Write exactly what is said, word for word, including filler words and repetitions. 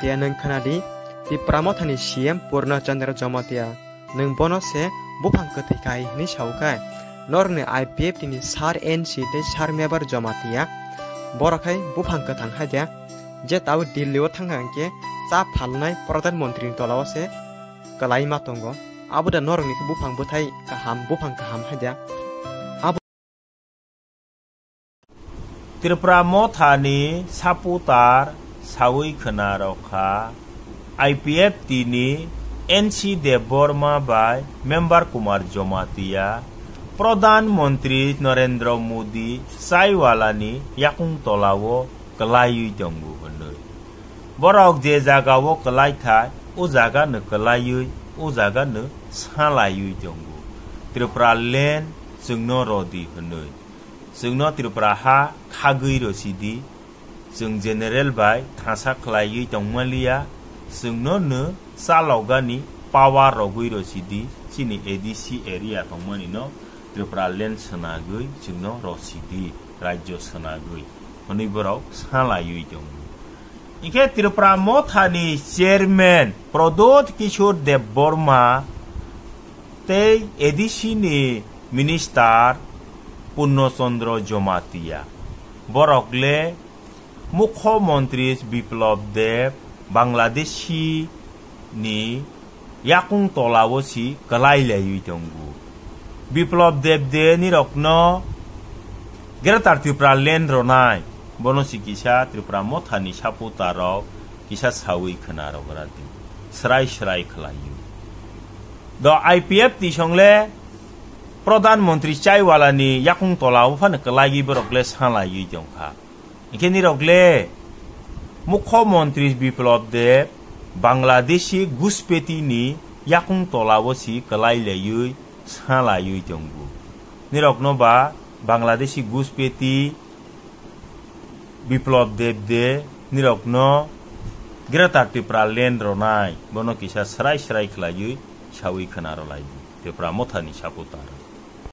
Jamatia nwng khna di, Tipra Mothani C M Purna Chandra Jamatia, nwng bono se buphang kwthwi kahai hwnwi sao khai. Norokni I P F T ni sir N C tei sir Mebar Jamatia, borok hai buphang kwthang hai dia, je tao Delhi o thangkha hwnkhe cha phalnai Pradhan Mantri ni tola o se kwlai ma tongo. Abo da norokni khe buphang bwthai kaham, buphang kaham hai dia. Abo Tripura Mothani supporter sawi khna rokha, I P F T ni N C Debbarma bai Member Kumar Jamatia, Pradhan Mantri Narendra Modi chaiwalani yakung tolao kwlaiwi tongo hwnwi. Borok je jagao kwlai thai, o jaga no kwlaiwi, o jaga no salaiwi tongo. Tripura land chwngno rodi hwnwi. Chwngno Tripura ha khagwi rosidi. Chwng general bai thangsa khlaiwi tongmaliya. Chwngno no chalokgani power rogwi rosidi. Chini A D C area tongmani no Tripura land swnagwi chwngno rosidi. Rajyo swnagwi. Hwnwi borok salaiwi tongo. Hinkhe Tripura Mothani chairman Pradyot Kishore Debbarma tei A D C ni minister Purno Chandra Jamatia. Borok le Mukho Montri Biplab Deb, Bangladeshi ni yakung tolao si kwlai laiwi tongo. Biplab Deb de nirokno Greater Tripura land ronai, bono si kisa Tripura Mothani supporter rok kisa sawi khna rok radi. Srai srai khlaiwi. Do I P F T songle Pradhan Mantri chaiwalani yakung tolao phano kwlaiwi borok le salaiwi tongkha. Hinkhe nirok le Mukho Montri Biplab Deb Bangladeshi Guspeti ni yakung tolao si kwlai laiwi salaiwi tongo. Nirokno ba Bangladeshi Guspeti Biplab Deb de nirokno Greater Tripura land ronai, bono kisa srai srai khlaiwi sawi khna rolaidi. Tripura Mothani supporter.